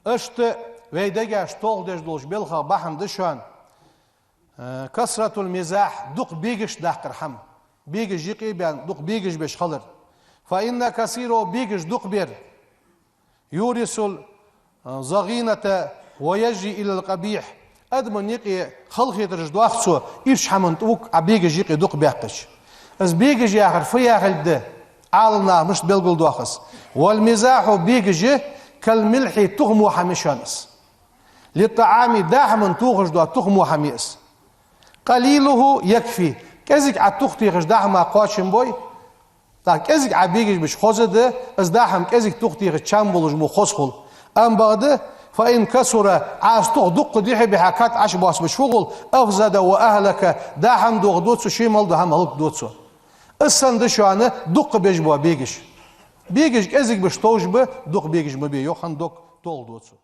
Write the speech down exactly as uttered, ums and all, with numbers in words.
Иштта вай дегаш толхадеш долча белхех бахьан да шоана, э, كثرة المزاح, дукха бегаш даккхар хӀама. Бегаш юкъе баьнна, дукха бегаш беш хилар. فإن كثيره, бегаш дукха бар, يورث الضغينة ويجري إلى القبيح. Адамна юкъе халахетараш доах цо, иштта хӀаман тӀа вуг Ӏа бегаш юкъе дукха баьккхача. Из бегаш яхар фу яхилга да? Ӏаламнаха мишта белгалдоах из: والمزاح, бегаш, كالملح, туха мо хӀама я шоана из. للطعام, даа хӀаман тохаш дола туха мо хӀама я из. قليله يكفي, кӀезига Ӏа тух техача даа хӀама кхоачам бой, тӀаккха кӀезига Ӏа бегаш беш хоза да, из даа хӀама кӀезига тух техача чам болаш мо хоза хул. Амма бакъда, فإن كثر, Ӏа из тух дукха дихьа бихьа кад Ӏаш боацабеш фу хул, أفسد وأهلك, даа хӀама дохаду цо, ше мел дола хӀама хӀалакду цо. Из санна да шоана дукха беш бола бегаш. Бегаш кӀезига беш товш ба, дукха бегаш ма бе, йоах, хӀана дог толхаду цо.